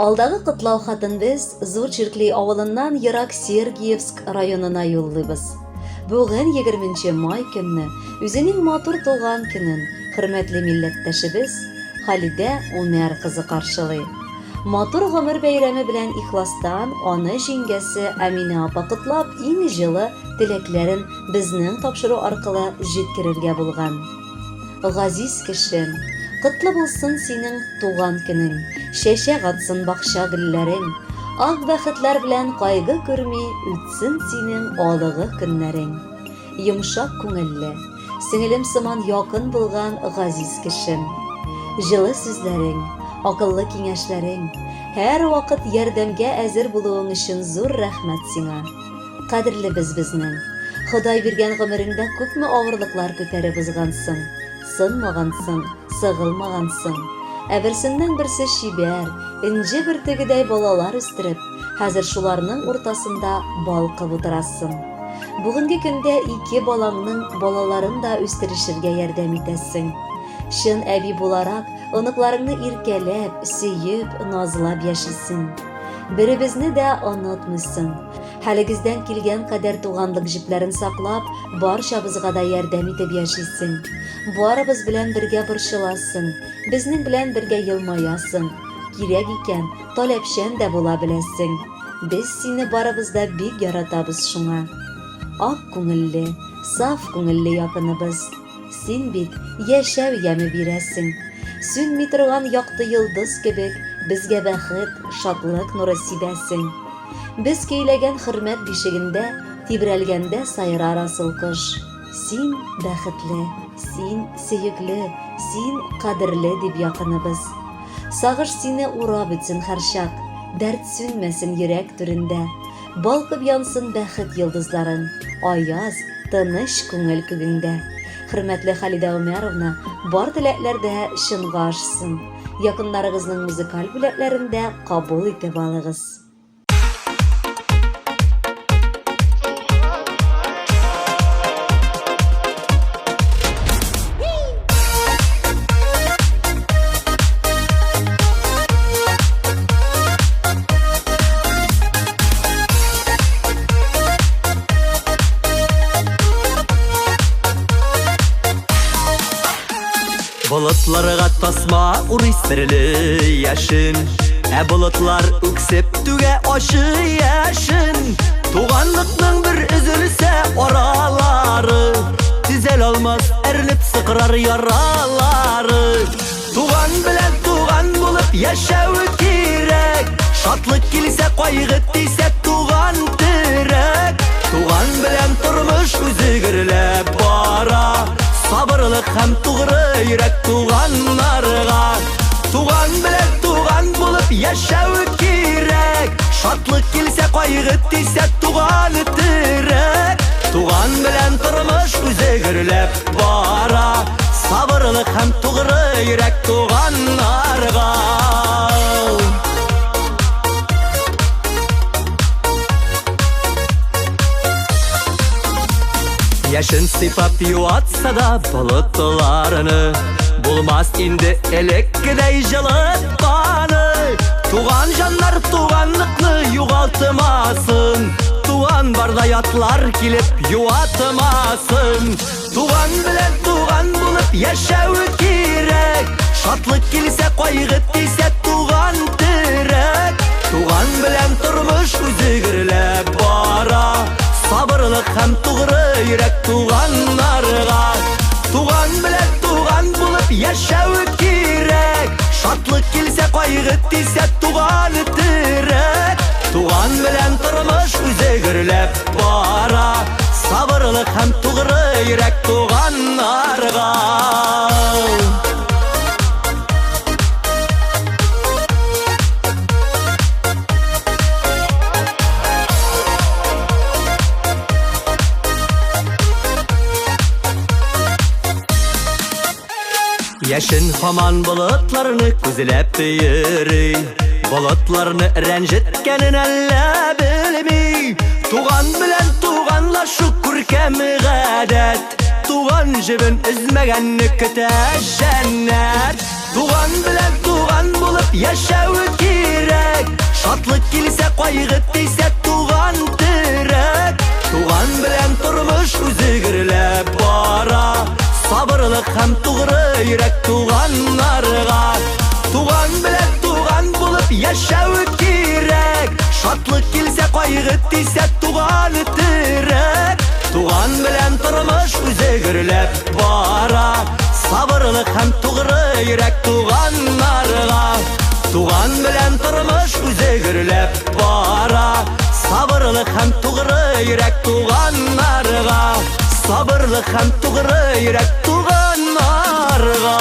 Алдагы котлау хатын без Зур Чиркли авылыннан ерак Сергиевск районына юллыйбыз. Бүген 20 май көнне үзенең матур туган көнен хөрмәтле милләттәшебез Халидә Умәр кызы каршылый. Матур гомер бәйрәме белән ихластан аны җиңгәсе Әминә апа котлап иң җылы теләкләрен безнең тапшыру аркылы җиткерергә булган. Газиз кешем, котлы булсын синең туган көнең, чәчәк атсын бакча гөлләрең, ак бәхетләр белән кайгы күрми үтсен синең алыгы көннәрең. Йомшак күңелле, сеңелем сыман якын булган газиз кешем. Җылы сүзләрең, акыллы киңәшләрең, һәрвакыт ярдәмгә әзер булуың өчен зур рәхмәт сиңа. Кадерлебез безнең. Ходай биргән гомереңдә күпме авырлыклар күтәреп узгансың, сынмагансың, сыгылмагансың. Ә берсеннән-берсе чибәр, энҗе бөртегедәй балалар үстереп, хәзер шуларның уртасында балкып утырасың. Бүгенге көндә ике балаңның балаларын да үстерешергә ярдәм итәсең. Чын әби буларак, оныкларыңны иркәләп, сөеп, назлап яшисең. Беребезне дә онытмыйсың. Хәлегездән килгән кадәр туганлык җепләрен саклап, барчабызга да ярдәм итеп яшисең. Барыбыз белән бергә борчыласың, безнең белән бергә елмаясың. Кирәк икән, таләпчән дә була беләсең. Без сине барыбыз да бик яратабыз шуңа. Ак күңелле, саф күңелле якыныбыз. Син бит яшәү яме бирәсең. Сүнми торган якты йолдыз кебек, безгә бәхет, шатлык нуры сибәсең. Без көйләгән хөрмәт бишегендә тибрәлгәндә сайрар асыл кош. Син бәхетле, син сөекле, син кадерле дип якыныбыз. Сагыш сине урап үтсен һәрчак, дәрт сүнмәсен йөрәк түрендә. Балкып янсын бәхет йолдызларың, аяз, тыныч күңел күгеңдә. Хөрмәтле Халидә Умяровна, бар теләкләр дә чынга ашсын. Якыннарыгызның музыкаль бүләкләрен дә кабул итеп алыгыз. Болытларга тасма урый серле яшен, Ә болытлар үксеп түгә ачы яшен. Туганлыкның бер өзелсә аралары, Төзәл алмас әрнеп сыкрар яралары. Туган белән туган булып яшәү кирәк. Шатлык килсә, кайгы тисә, туган терәк. Туган белән тормыш үзе гөрләп бара. Сабырлык һәм тугры йөрәк туганнарга. Туган белән туган булып яшәү кирәк. Шатлык килсә, кайгы тисә, туган терәк. Туган белән тормыш үзе гөрләп бара. Сабырлык һәм тугры йөрәк туганнарга. Яшен сыйпап юатса да болытларны, Булмас инде элеккедәй җылытканы. Туган җаннар туганлыкны югалтмасын, Туган барда ятлар килеп юатмасын. Туган белән туган булып яшәү кирәк. Шатлык килсә, кайгы тисә, туган терәк. Туган белән тормыш үзе гөрләп бара. Сабырлык һәм тугры йөрәк туганнарга. Туган белән туган булып яшәү кирәк. Шатлык килсә, кайгы тисә, туган терәк. Туган белән тормыш үзе гөрләп бара. Сабырлык һәм тугры йөрәк туганнарга. Яшен һаман болытларны күзләп йөри. Болытларны рәнҗеткәнен әллә белми. Туган белән туганлашу күркәм гадәт. Туган җебен өзмәгәнне көтә җәннәт. Туган белән туган булып яшәү кирәк. Шатлык килсә, кайгы тисә, туган терәк. Туган белән тормыш үзе гөрләп бара. Сабырлык һәм тугры йөрәк туганнарга. Туган белән туган булып яшәү кирәк. Шатлык килсә, кайгы тисә, туган терәк. Туган белән тормыш үзе гөрләп бара. Сабырлык һәм тугры йөрәк туганнарга. Туган белән тормыш үзе гөрләп бара. Сабырлык һәм тугры йөрәк туганнарга. Сабырлык һәм тугры йөрәк туганнарга.